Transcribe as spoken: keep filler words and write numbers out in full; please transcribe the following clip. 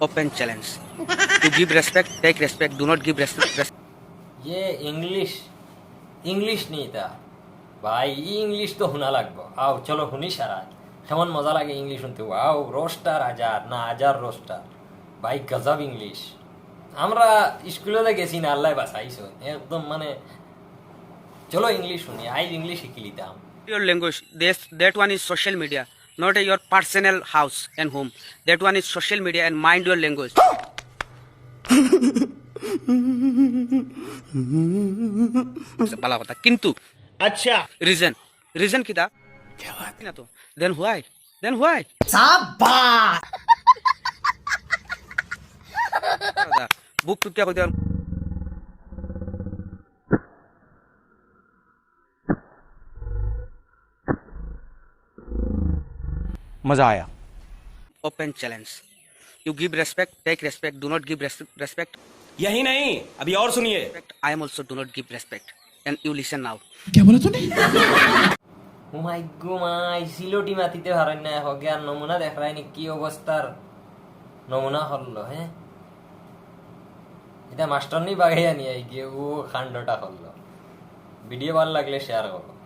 Open challenge. To give respect, take respect. Do not give respect. ইয়ে English, English নি ইতা ভাই, ই ইংলিশ তো হুনা লাগবো। আও চলো হুনি সারা, কেমন মজা লাগে ইংলিশ হুনতে। ওয়াও, রোস্টার হাজার না হাজার রোস্টার, ভাই গজব ইংলিশ। আমরা স্কুলে তো গেছি না, আল্লাহ বাঁচাইছো একদম, মানে চলো ইংলিশ হুনি, আইজ ইংলিশ শিখি লিতাম। Your language. This, that one is social media, not your personal house and home. That one is social media and mind your language. ভালা কথা, কিন্তু अच्छा। রিজন, রিজন কিতা? না তো। Then why? Then why? সাবাস। বুক টুকিয়া কই দেওয়ার। मजा आया। Open challenge. You give respect, take respect. Do not give res- respect. यही नहीं, अभी और सुनिए। Respect. I am also do not give respect. And you listen now. क्या बोला तूने? ও মাই গো মাই, সিলটি মাতিতে পারেন না, হগে আর নমুনা দেখরায় নি কি অবস্থার নমুনা করলো, হ্যাঁ? এটা মাস্টার নি বাগাইয়া নিয়ে গিয়ে ও কাণ্ডটা করলো। ভিডিও ভালো লাগলে শেয়ার করো।